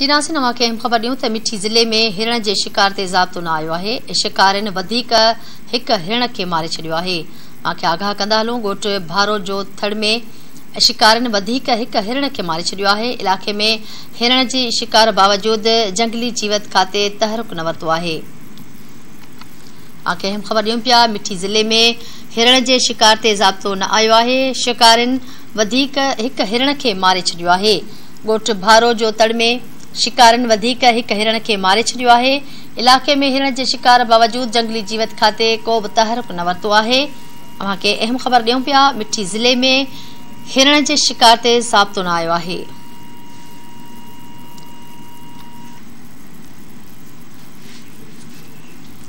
جي ناظرين اوهان کي اهم خبر ڏيون ته مٺي ضلعي ۾ هرڻ جي شڪار تي ضابطو نه آيو آهي، شڪارين وڌيڪ هڪ هرڻ کي ماري ڇڏيو آهي. اوهان کي آگاهه ڪندا هلون ڳوٺ ڀارو جو ٿڙ ۾ شڪارين وڌيڪ هڪ هرڻ کي ماري ڇڏيو آهي، علائقي ۾ هرڻ جي شڪار باوجود جهنگلي جيوت کاتي تحرڪ نه ورتو آهي. اوهان کي اهم خبر ڏيون پيا مٺي ضلعي ۾ هرڻ جي شڪار تي ضابطو نه آيو آهي، شڪارين وڌيڪ هڪ هرڻ کي ماري ڇڏيو آهي. ڳوٺ ڀارو جو تڙ ۾ شڪارين وڌيڪ هڪ هرڻ کي ماري ڇڏيو آهي، علائقي ۾ هرڻ جي شڪار باوجود جهنگلي جيوت کاتي ڪو به تحرڪ نه ورتو آهي، اوهان کي اهم خبر ڏيون پيا مٺي ضلعي ۾ هرڻ جي شڪار تي ضابطو نه آيو آهي.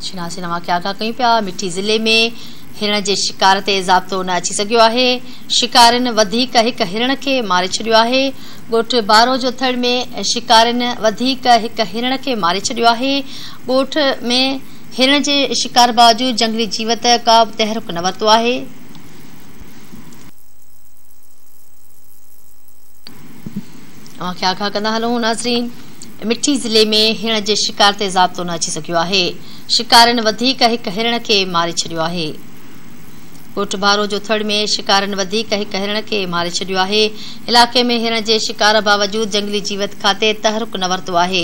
شناسين اوهان کي آگاهه ڪيون پيا مٺي ضلعي ۾ هرڻ جي شڪار تي ضابطو نه اچي سگهيو آهي، شڪارين وڌيڪ هڪ هرڻ کي ماري ڇڏيو آهي، ڳوٺ بارو جو ٿڙ ۾ شڪارين وڌيڪ هڪ هرڻ کي ماري ڇڏيو آهي، ڳوٺ ۾ هرڻ جي شڪار باوجود جهنگلي جيوت ڪا به تحرڪ نه ورتو آهي. اوهان کي آگاهه ڪندا هلون ناظرين مٺي ضلعي ۾ هرڻ جي شڪار تي ضابطو نه اچي سگهيو آهي، شڪارين وڌيڪ هڪ هرڻ کي ماري ڇڏيو آهي. ڳوٺ ڀارو جو ٿڙ ۾ شڪارين وڌيڪ هڪ هرڻ کي ماري ڇڏيو آهي. علائقي ۾ هرڻ جي شڪار باوجود جهنگلي جيوت کاتي تحرڪ نه ورتو آهي.